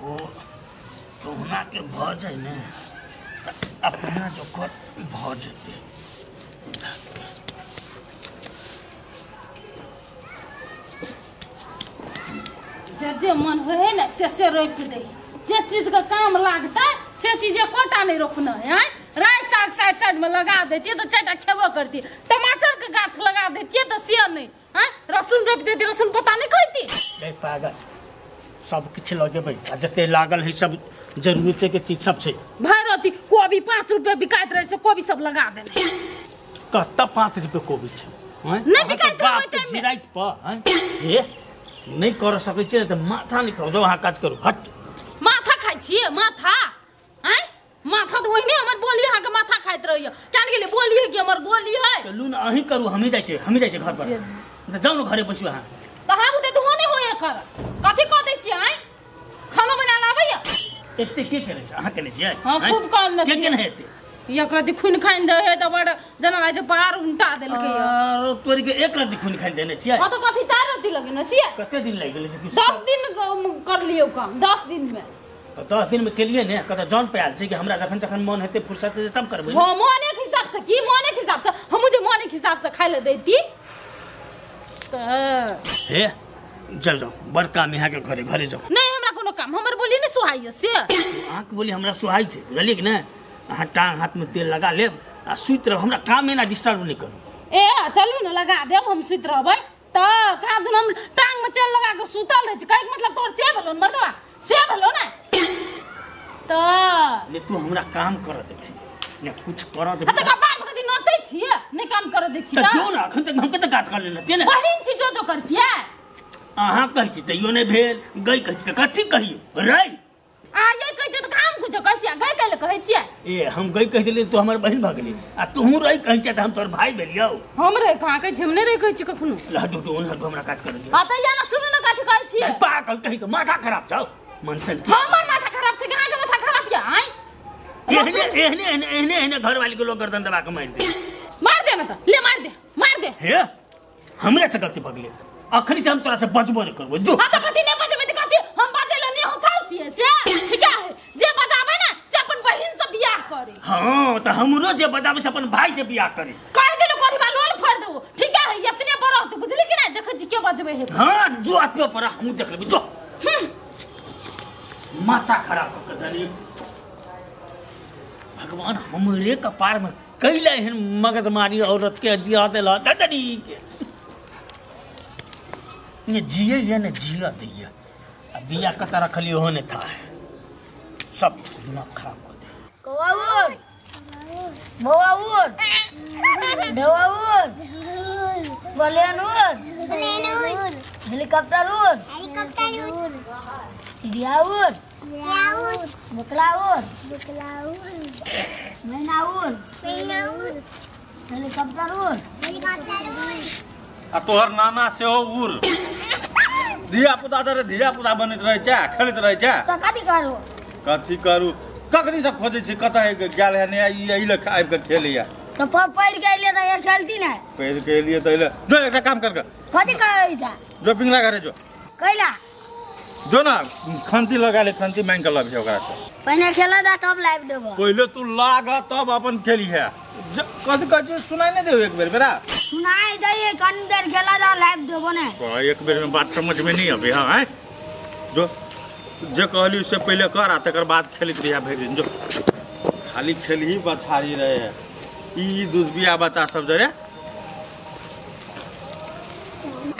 ओहो कहुना के भऽ जाय ने अपना जोकर भऽ जेतै। जे जे मन होइ है ने से से रोपि दै, जे चीज के काम लागतै से चीज एकोटा नहि रोपना है। आँय राइ साग साइड साइड में लगा दैतियै तऽ चारिटा खेबो करतियै, टमाटर के गाछ लगा दैतियै तऽ से नहि। आँय रसुन रोपि दैतियै, रसुन पत्ता नहि खैती। जय पागल, सब किछु लगेबै आ जते लागल है सब जरूरते के चीज सब छै। भरि रति कोबी 5 रुपये बिकाइत रहै से कोबी सब लगा देने। कतऽ 5 रुपये कोबी छै? नहि बिकाइत रहै ओहि टाइम में। जिराइत पर आँय हे नहि कर सकै छियै तऽ माथा नहि खाउ, जाउ अहाँ काज करू। हट, माथा खाइ छियै माथा? आँय माथा तऽ ओहिने हमर बोली अहाँके माथा खाइत रहैया। क्या गेलियै बोली है कि हमर गोली है? चलू ने अहीं करू, हमही जाइ छियै, हमही जाइ छियै घर पर। जाउ ने घरे बैसू अहाँ। तऽ अहाँ बुते तऽ हो नहि होइए कर, कथी कऽ दै छियै? आँय खाना बना लाबैया? एते के केने छै? अहाँ केने छियै? हाँ खूब काम के केने हेतै? एक रति खून खाइन दै है तऽ बड़ जेना लागै छै पार उल्टा देलकै। तोरी के एक रति खून खाइन देने छियै? हाँ तऽ कथी 4 रति लगेने छियै? कते दिन लागि गेलै? 10 दिन कर लियौ काम, 10 दिन में। तऽ 10 दिन में केलियै ने, कतऽ जन पे आयल छै कि हमरा जखन जखन मन हेतै फुर्सत हेतै तब करबै। हाँ मोने के हिसाब से की, मोने के हिसाब से हमहूँ जे मोने के हिसाब से खाइ लए दैती तऽ। हे जाउ जाउ, बड़ काम यहाँ के, घरे घरे जाउ। नहीं हमरा कोनो काम, हमर बोली नहीं सुहाइए से। अहाँके बोली हमरा सुहाइ छै, बुझलियै कि नहि? अहाँ टांग हाथ में तेल लगा लेब आ सुति रहब, हमरा काम एना डिस्टर्ब नहि करू। ए चलू ने लगा देब, हम सुति रहबै तऽ कहाँ दुनू हम टांग में तेल लगा के सुतल रहै छी। कहैके मतलब तोहर से भेलौ ने मर्दवा, से भेलौ ने तऽ। ने तू हमरा काम करऽ देबही ने कुछ करऽ देबही। तऽ कपार पर कथी नचै छियै? नहि काम करऽ दै छी तऽ जो ने, अखन तक हम कते काज कर लेने छियै ने। बहिन छी जो जो करै छियै। अहाँ कहै छी तैयो नहि भेल, गई कहै छी तऽ कथी कहियौ रे? आ ये कहै छियै तऽ काम कुछो कहै छियै, गई कहै लए कहै छियै? ए हम गई कहि देलियै तू हमर बहिन भऽ गेली, आ तूहू रही कहै छियै तऽ हम तोहर भाई भेलियौ। हम रे कहाँ कहै छियै? हम नहि रही कहै छियै कखनो। लहटू तू ओनहर हमरा काज करऽ दिअ। हाँ तऽ या ने सुनू ने कथी कहै छियै। पागल कहि के माथा खराब छौ मनसन। हमर माथा खराब छै कि अहाँके माथा खराब यऽ? आँय एहने एहने एहने एहने एहने घरवाली के लोग गर्दन दबा के मारि दे। मार दे ना तऽ ले, मार दे, मार दे। हे हमरे से गलती भऽ गेलै, अखनी से हम तोरा से बचबो नहि करबो। जो हाँ तऽ कथी नहि बजबै तऽ कथी हम बजै लए नहि चाहै छियै से ठीक है? जे बजाबै ने से अपन बहिन से बियाह करे। हाँ तऽ हमरो जे बजाबै से अपन भाई से बियाह करे। कहि देलौ गरीबा लोल फोड़ि देबो। ठीक है एतने बड़ रहतौ, बुझली कि नहि? देखै छी के बजबै है। हाँ जो आत्मा पर हमहूँ देख लेबै। जो माथा खराब कऽ के देली भगवान, हमरे कपार में कैला एहन मगजमारी औरत के दिया देला ददनी के। ने जिये या ने जिया दैया, आ बिया कतऽ रखलियै ओहो नहि था, सब दिमाग खराब कऽ दे। कौआ उड़, बौआ उड़, ढौआ उड़, प्लेन उड़, हेलीकॉप्टर उड़, चिड़िया उड़, बोकला उड़, मैना उड़, हेलीकॉप्टर उड़। आ तोहर नाना सेहो उड़। धिया पुता तऽ धिया पुता बनैत रहै छै, खेलैत रहै छै। तऽ कथी करू? कथी करू? कखनी सब खोजै छी कतऽ गेल है, नहि ई लए आबि कऽ खेलैया। तऽ पढ़ि के एलियै तऽ खेलती नहि? पढ़ि के एलियै तऽ एलै। जो एकटा काम कर के। कथी करै छै? जो पिंगला घरे जो। कैला? जो ना खंती लगा ले, खंती मांगि कऽ लबिहे ओकरा से। पहिने खेला दा तब लाबि देबो। पहिले तू लाग तब अपन खेलिहे। कथी कहै छी सुनाइ नहि देबो एक बेर बेरा? सुनाइ दैए, कनी देर खेला दा लाबि देबो ने। एक बेर में बात समझ में नहीं अबे। हाँ जो जे कहली से पहिले कर आ तकर बाद खेलैत रहिया भरि दिन। जो खाली खेलही बछारी रहे ई दूधबिया बच्चा सब जरे।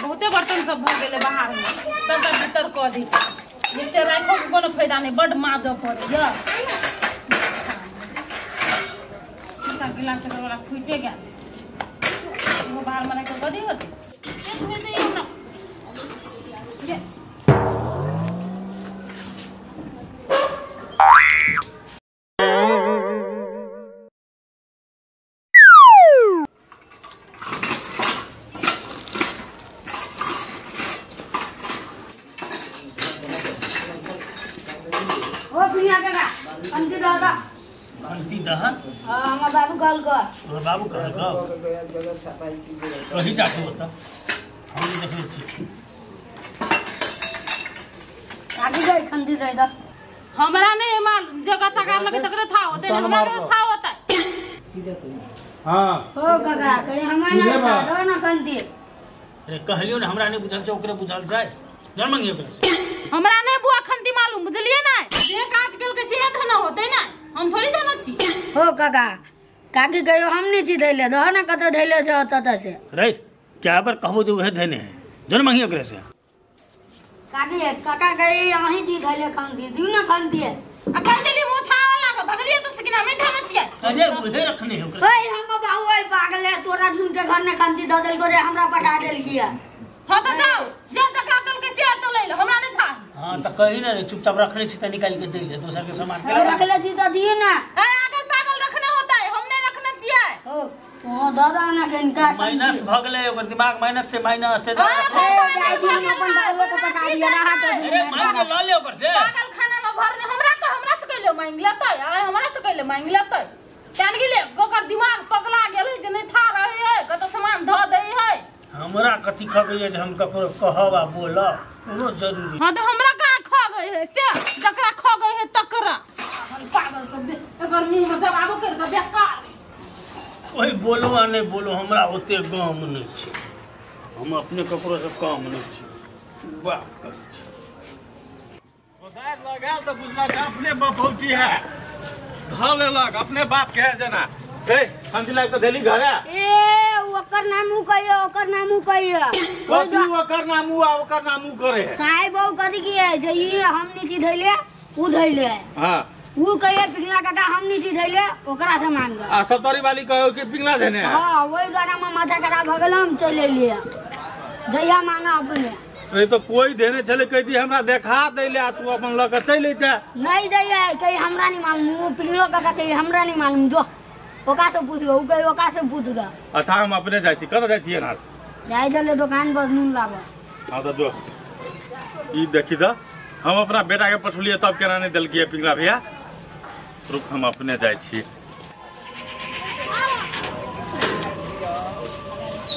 बहुते बर्तन सब भऽ गेलै बाहर में, सबटा भीतर कऽ दै छी। जते राखो के कोनो फायदा नहि, बड माजऽ पड़ैया। शीशा गिलास एकर वाला फूटे गेल, ओहो बाहर में राखि कऽ बड़ी होतै। हमरा ये हमर बाबू कहलको। तोहर बाबू कहलको? कही जाकू ओतऽ, हम नहि देखने छियै। काकी गई खंती दे दा। हमरा नहीं मालूम जे गच्चा गाड़ लगे तकरे था होते नहीं हमरा व्यवस्था होता। हां हो काका कहीं हमरा ना था दो ना खंती। अरे कहलियो ने हमरा नहीं बुझल छै ओकरे बुझल छै जर मांगियो ओकरे। हमरा नहीं बुआ खंती मालूम बुझलिए ना जे काज केल के से धना होते ना हम थोड़ी धना छी। हो काका काकी कहियो हम नहीं छी धैले दो ना कत धैले छै तत से। रे क्या बार कहबो जे उहे धने है जर मांगियो ओकरे से। काकी काका कही अहीं छी धैले खंती दिउ ना खंती। आ खंती मुंह छाव लाग भगलिए तो सकिना में धना छियै। अरे उहे रखने है ओकरे। ओए हम बाबू ओए पागल है तोरा दुन के घर में खंती द देल करे हमरा पठा देल किया। हां त जाओ जे जकरा दल के से तो ले लो हमरा नहीं था। हां त कही ना रे चुपचाप रखने छी त निकाल के दे दे दोसर के सामान के रखले छी त दिए ना। ए अगर पागल रखने होता है हमने रखने छियै। हो ओ दादा ना किनका माइनस भ गेलै ओकर दिमाग माइनस से माइनस ते जाय छी हम अपन बाबू के पठा दिए रहा तो। अरे मांग के ल ले ओकर से पागल खाना में भर दे हमरा को हमरा से कहले मांग लेतै आ हमरा से कहले मांग लेतै कान गेले ओकर दिमाग पगला गेल है जे नहीं था रहे है कत सामान ध दे है। हमरा कथि खगै जे हम ककरो कहब आ बोलब कोनो जरूरी। हां त हमरा कहां खगै है से जकरा खगै है तकरा पागल सब एकर मुंह में जवाब कर के बेकार। ओए बोलो आ नहीं बोलो हमरा ओते गम नहीं छै हम अपने ककरो से काम नहीं छै बात करै छी। कोदार लगाल त बुझलक अपने बपौटी है ध लेलक अपने बाप के है जना ए खंती लाइब के देली घरे। ए ओकर नाम उ कहियो ओकर नाम उ कहियो कथी ओकर नाम उ आ ओकर नाम उ करे है साहेब उ कथी की है जे ई हम नीची धैले उ धैले। हां उ कहिए पिंगला काका हम नीची धैले ओकरा से मांग आ सतरी वाली कहो कि पिंगला देने है। हां वही द्वारा में माथा खराब भ गेल हम चल एलिए जइया मांगा अपने। नहीं तो कोई देने चले कह दी हमरा देखा देले आ तू अपन ल के चल अइते नहीं दैया कहीं हमरा नहीं मालूम उ पिंगलो काका कहीं हमरा नहीं मालूम जो ओका से पूछ उ कहीं ओका से पूछ ग। अच्छा हम अपने जाय छी कत जाय छी अनार जाय चले दुकान पर नून लाब। हां त जो ई देखी the हम अपना बेटा के पठलिए तब केना नहीं देलकी पिंगला भैया रुक हम अपने जाय छी।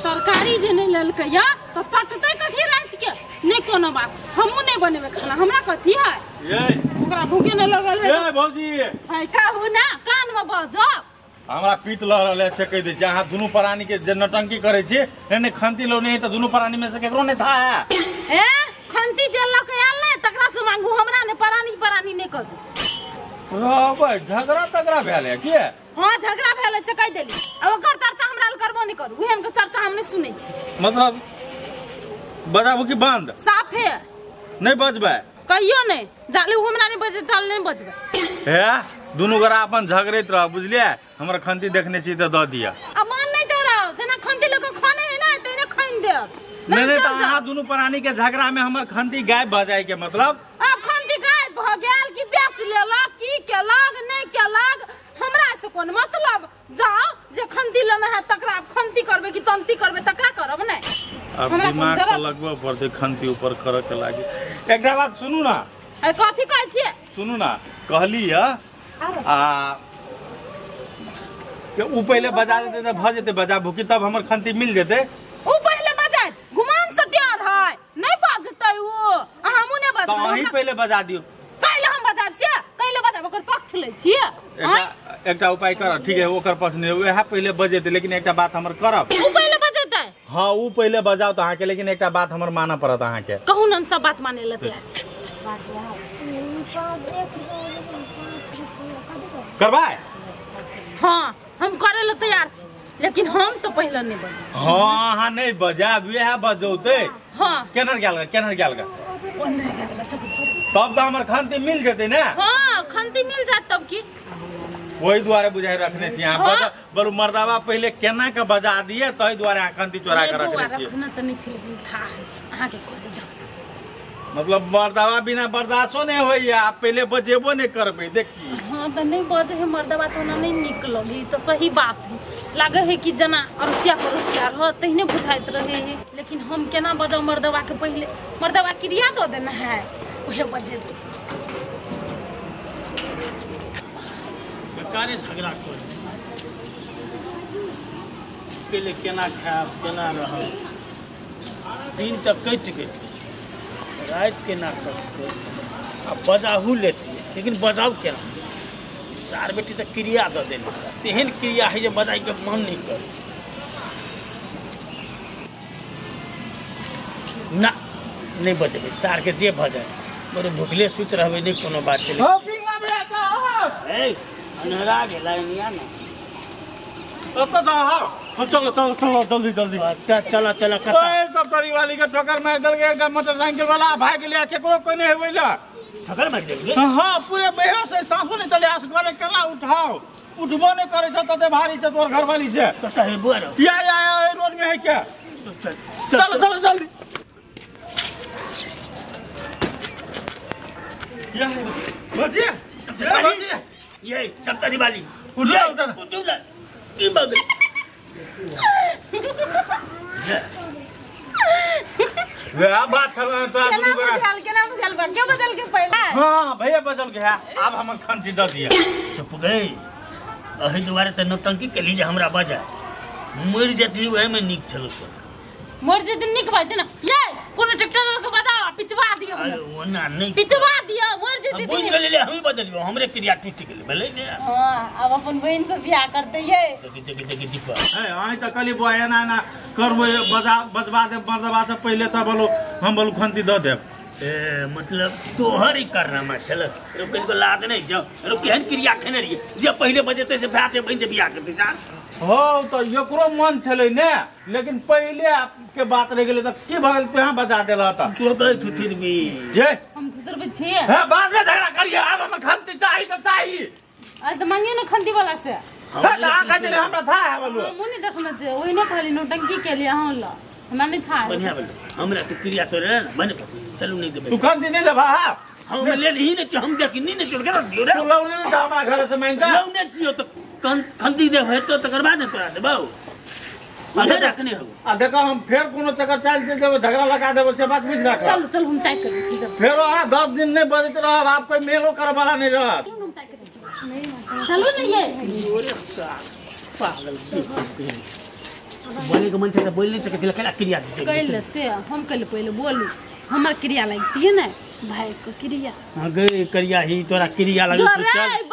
तरकारी जे नहीं लेलकै या त चटतै कथी रात के नहीं कोनो बात हमहु नहीं बनेबै खाना हमरा कथी है ये ओकरा भूखे नहीं लगल है। ए भौजी है कहू ना कान में बजब हमरा पीत ल रहल है से कह दे अहाँ दुनू प्राणी के जे नौटंकी करे छी नहीं नहीं खंती लो नहीं त दुनू प्राणी में से केकरो नहीं था है। ए खंती जे ल के आयल नहीं तकरा से मांगू हमरा ने प्राणी प्राणी नहीं करू। रहबै झगड़ा तगड़ा भेल है की? हां झगड़ा भेल है से कह देली अब ओकर चर्चा हमरा ल करबो नहीं करू ओहन के चर्चा हम नहीं सुनै छी। मतलब बजाबू की बंद साफे नहीं बजबै कहियो नहीं जाले हमरा नहीं बजे ताल नहीं बजबै। हे दुनू गोरा अपन झगड़ैत रह बुझलिए हमर खंती देखने छी त the दिया। अब मन नहीं दे रहा जेना खंती लोग खाने है ना तैने खाइन देब नहीं नहीं त अहाँ दुनू प्राणी के झगड़ा में हमर खंती गायब भ जाय के मतलब अब खंती गायब भ गेल कि बेच लेलक की केलक नहीं केलक हमरा से कोन मतलब जाओ जे खंती लेना है तकरा खंती करबे कि तंती करबे तकरा करब नहीं। अब दिमाग पर लगबो पड़ते खंती ऊपर करे के लागी। एकटा बात सुनू ना। ए कथि कहै छियै? सुनू ना कहली ह आ के उ पहिले बजा देते त भ जेते बजा भूकी तब हमर खंती मिल जेते। उ पहिले बजात गुमान से तैयार है नहीं बजतै उ आ हमहु नहीं बजबै त अहीं पहिले बजा दियो। कैले हम बजाब से कैले बजाब ओकर पक्ष लै छियै। एकटा उपाय कर ठीक है ओकर पक्ष नहीं वएह पहिले बजेते लेकिन एकटा बात हमर करब उ पहिले बजेतै। हां उ पहिले बजाओ त अहाँ के लेकिन एकटा बात हमर मानऽ पड़त अहाँ के। कहू न हम सब बात माने ल तैयार छी। करबै? हां हम करे ल तैयार छी लेकिन हम तो पहिले नहीं बजाब। हां हां नहीं बजाब वएह बजौतै। हां केनर गेल केनर गेल ओने गेल तब त हमर खंती मिल जेतै ने। हां खंती मिल जात तब की वही दुआरे बुझाइ रखने छी अहाँ। हाँ? बरु मर्दावा पहिले केना के बजा दिए तही दुआरे अहाँ खंती चोरा के रखने छी। रखना त नहीं छी लेकिन था अहाँ के कह जाओ मतलब मर्दावा बिना बर्दाश्तो नहीं होइया आप पहिले बजेबो नहीं करबै देखी। हां त नहीं बजे है मर्दावा तो ना नहीं निक लगी त सही बात है लागे है कि जना अरसिया पड़ोसिया रह तहिने बुझाइत रहे है लेकिन हम केना बजाउ मर्दावा के पहिले मर्दावा क्रिया दो देना है उहे बजे दे। बेकारे झगड़ा कर पहिले केना खायब केना रहब दिन तक कटि गेल। रात के ना करते आ बजाहू लेती लेकिन बजाऊ केना सार बेटी तऽ क्रिया दऽ देने छै तेहन क्रिया है जे बजाइके मन नहीं करे ना नहीं बजेबै सार के जे भऽ जाए बड़े भुखले सुति रहबै नहीं कोनो बात छै ए अन्हरा गेलै निया ना ओतऽ तऽ चलो चलो चलो जल्दी जल्दी चलो चलो कत सब तरी वाली के ठोकर मारि देलकै एकटा मोटरसाइकिल वाला भागि गेलै केकरो कोइ नहि हेबै ला ठोकर मारि देलकै हां पूरे बेहोश है सांसो नहीं चले असगरे केना उठाओ उठबो नहीं करे छ तते भारी छ तोर घरवाली से कत है बुआ या या रोड में है क्या चलो चलो जल्दी या भौजी भौजी ये सप्तरी वाली उठ जा उठ जा की बगल वह बात चल रहा तो केना बुझल बा के बदल के पहले हां भैया बदल गया अब हमर खंती द दिया चुप गए अही दुआरे त नौटंकी के लीजे हमरा बजा मर जती ओहे में नीक छल तो मर जती नीक बात ना ये कोनो ट्रैक्टर के बजा पिचवा दियो अरे ओना नहीं पिचवा दियो मर जती बुझ गेलिए हम बदलियो हमरे क्रिया टूट गेलै भेलै ने हां अब अपन बहन से बियाह करते ये देखि देखि देखि दीपा ए आइ त कली बुआ एना एना करबै बजा बजबा दे मर्दबा से पहिले त बोलो हम बोलू खंती the देब ए मतलब तोहर ही करनामा छल रो कनिको लाज नहीं जाओ रो केहन क्रिया खेने रहिए जे पहिले बजेते से भाय से बहन से बियाह करते सा हो तो एकरो मन छलै ने लेकिन पहिले के बात रह गेलै त की भगल पे हां बजा देला त चोबै थुथिर भी जे हम थुथुर पे छिए हां बाद में झगड़ा करिए अब हमर खंती चाही त चाही अरे त मांगियो न खंती वाला से हां त आ कह देले हमरा था है बोलू हम नहीं देखना जे ओहिने कहली नौटंकी के लिए अहाँ ल हमरा नहीं था बढ़िया बोल हमरा तो क्रिया तोरे ना बन चलू नहीं देबे तू खंती नहीं देबा हम ले नहीं ने हम देख नहीं ने छोड़ के रख दियो रे तू लौने नहीं हमरा घर से मांगता लौने दियो तो खंती दे भेटतो तकर बाद तोरा देबौ अहे रखने हो आ देखो हम फेर कोनो चक्कर चाल चल देबो झगड़ा लगा देबो से बात बुझ राख चलो चलो हम तय करै छी फेरो हां 10 दिन नहीं बजत रहब आप कोई मेलो कर वाला नहीं रहत हम तय करै छी चलो न ये ओरे सा पागल बोले के मन छै त बोल नहीं सकै केला क्रिया कैल से हम कैल पहिले बोलू हमर क्रिया लगती है ना भाई को क्रिया हां गई क्रिया ही तोरा क्रिया लगे चल